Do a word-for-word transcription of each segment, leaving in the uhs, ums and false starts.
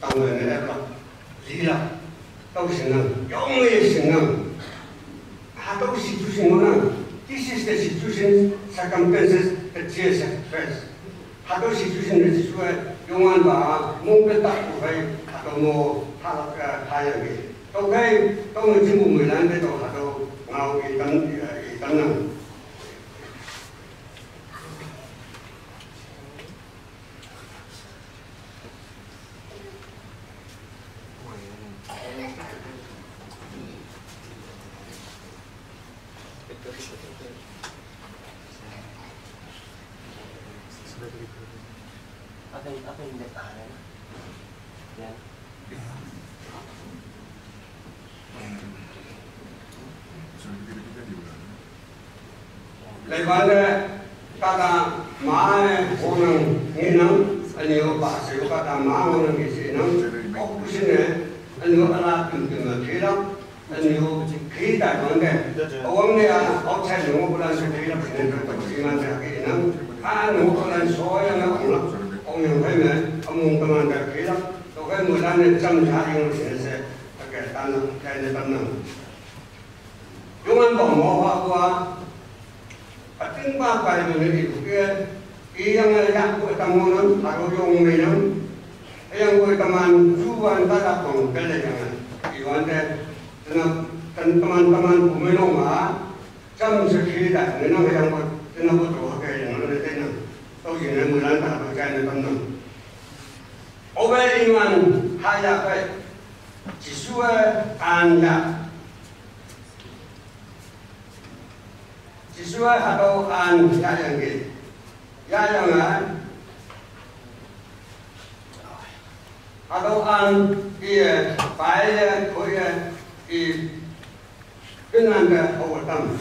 Tang ne la, li la, tau sing nang, yong ye sing nang. Hatau situation nang, this is the situation, circumstances that Jesus face. Hatau situation ne Jesu e, yong an ba, mong pe tak ku hai, hatau mo, ha, ha yang ge. Tau kai, tau mo jing bu mui lan de tau hatau, ngau i tan, i tan nang. Apa yang, apa yang dia tahan? Ya. Leibande kata ma honang nginang, anio ba se kata ma honang ngisinang, ok kusine, anio ala tum tum kila, anio kita bande. Awang ne a outside no bulan se kila sine ta siman ta kinang, a no bulan so yang na ong yang hai me, among teman ta kila, to kai mulan ne cham cha yang sine se, ake tan tan tan. Yong an bang mo wa wa. Ating ba kai ne ni ke. I yang ya ku ta mo nan, ha ro yong me nan. Yang ko ta man ju wan ta la kong ke le yang. I wan de. Tena tan ta man ta man ku me no ma. Cham se khi da ne na yang ko. Tena ko to ke yang ne te na. To yin ne mu lan ta ko kai ne tam na. Ove i man ha ya kai. Jesu an ya. Jesu hatau an ya yang ge. Ya yang a. Hatau an i pai ya ko ya i. Kenan da overcome.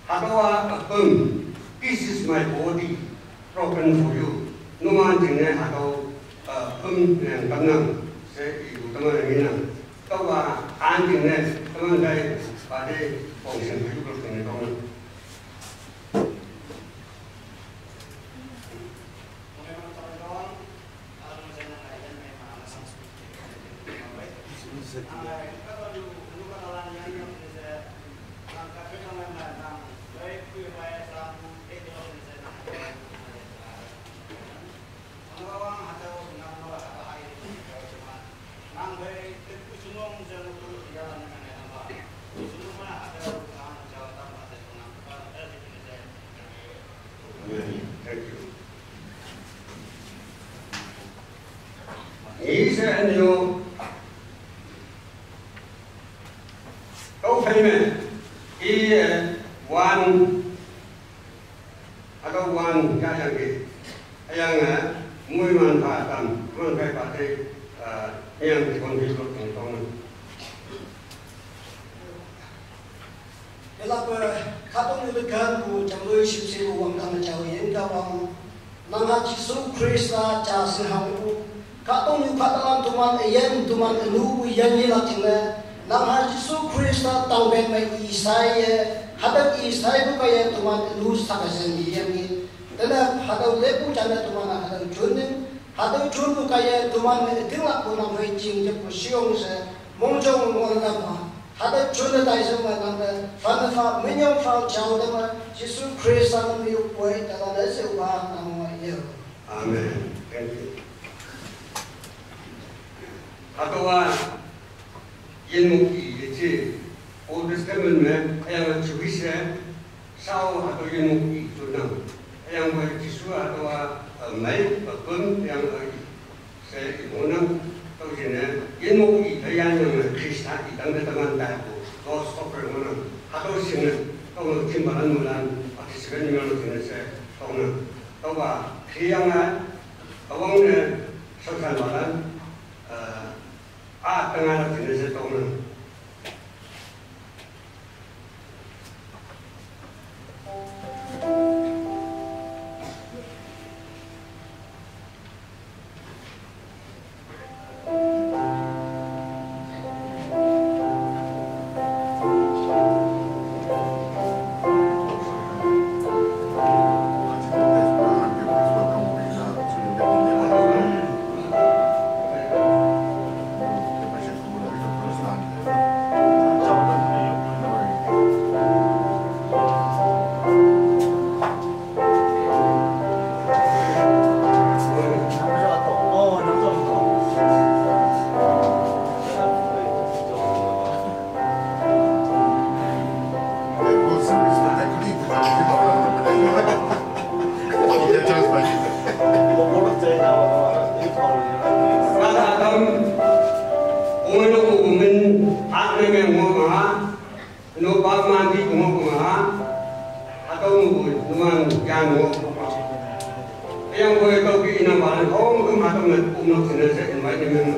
Hatau a apem. This is my body broken for you. Numan jing ne hatau apem yang tamnang. Se i u tamang yang nang. Tau ba an jing ne, teman kai, ba de, kong sing yu kong sing ne kong. Amen. Thank you. Ni se anyo. Kau payment. I, eh, one. Atau wan ka yang ke. Yang, eh, mui man pa tam, man kai pa te, eh, yang kon di lo tong tong. Ela pe, katong ni lekan bu, jam lui sim sim bu wang tam jauh yin ka wang. Nang ha Jesu Krista cha se hang bu. Katong ni katalan tuman yen, tuman enu bu yen ni la ting le. Nang ha Jesu Krista tang ben mai isai ye. Hadak isai bu ka ye tuman enu sa ka sen yen ni. Tena hatau lepu chana tuman hatau chun ning, hatau chun bu kaya tuman ne ting lak bu nang hoi jing jep bu siong se, mong jong mong lam ha. Hatau chun ne tai se ma nang ne, fan ne fa, minyong fa chao de ma, Jesu Krista ne mi u kwe, ta la ne se u ba nang ma ye. Amen. Thank you. Hatau a, yin mo ki ye chi, Old Testament me, ayang a Jewish e, Sao hatau yin mo ki tu nang. Ayang bai Jesu hatau a, eh, mai, eh, pun, ayang, eh, se i mo nang. Tau jin ne, yin mo ki, eh, yan yang, eh, Krista i tang de taman tai ko. Lord's Supper mo nang. Hatau sing ne, tau mo jin balan mo lan, participant mo nang jin ne se, tau nang. Tau ba, ki yang a, awang ne, sang san balan, eh, a tang a jin ne se, tau nang. Oi no ko min a ne me ngo ma. No ba ma di ngo ko ma. A to no ko no ma ya ngo ko. Yang ko to ki ina ba ko ma to me ko no se ne se invite ne me.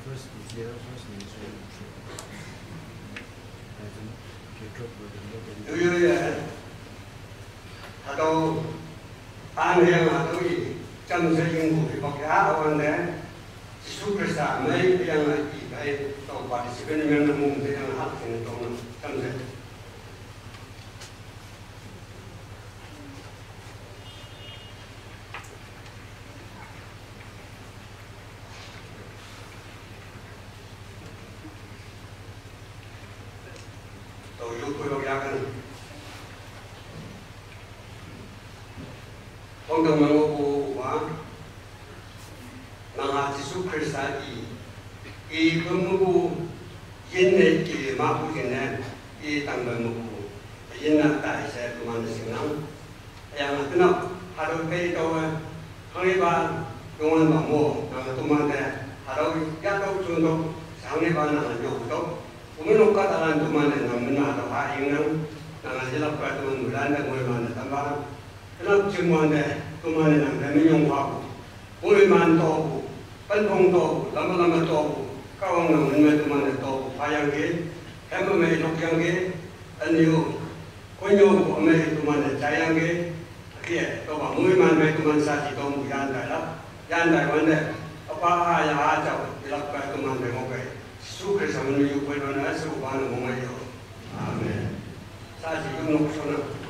First, first minister. Yo yo ye. Hatüo, an hüyange hatüo i, jamshe yingpu hipak ya, awante, Jesu Khrista mei hüyange i phei, tao participant meng ne mong hüyange hak jingne tong, jamshe. Tao yopoi lok yaken. Wangdang me ngohpu wa, nanga Jesu Khrista i, i pempu yinne i mapu yinne, i tangpe mepu, yinne tai she teman-e shingnang. Hüyange tenap, hatüo pei tüowe, hanghipa, yongan pa mo, nange tomante, hatüo yahtüoh juntüoh, hanghipa nange nyüotüoh. Ome nok kahtalan toman-e nang mina hatüo ha ingnang, nange yelakpa toman moilan te moiman-e tampa. Tenap jingwante, toman-e nang te minyong phapu. Moiman topu, penpong topu, lama lama topu, Kahwang nang min me toman-e topu phayangki, hemme mei lokyangki, ünyu, konnyüopu ümei toman-e jaiyangki, hüke, tüopa moiman mei toman shaaji tongpu yan tailak, yan taiwante, üpa ha ya ha jao, yelakpa toman te ngohkei, Jesu Khrista min me yopoi lan-e, shepupa ne mongmei yo. Amen. Shaaji yonok shonnang.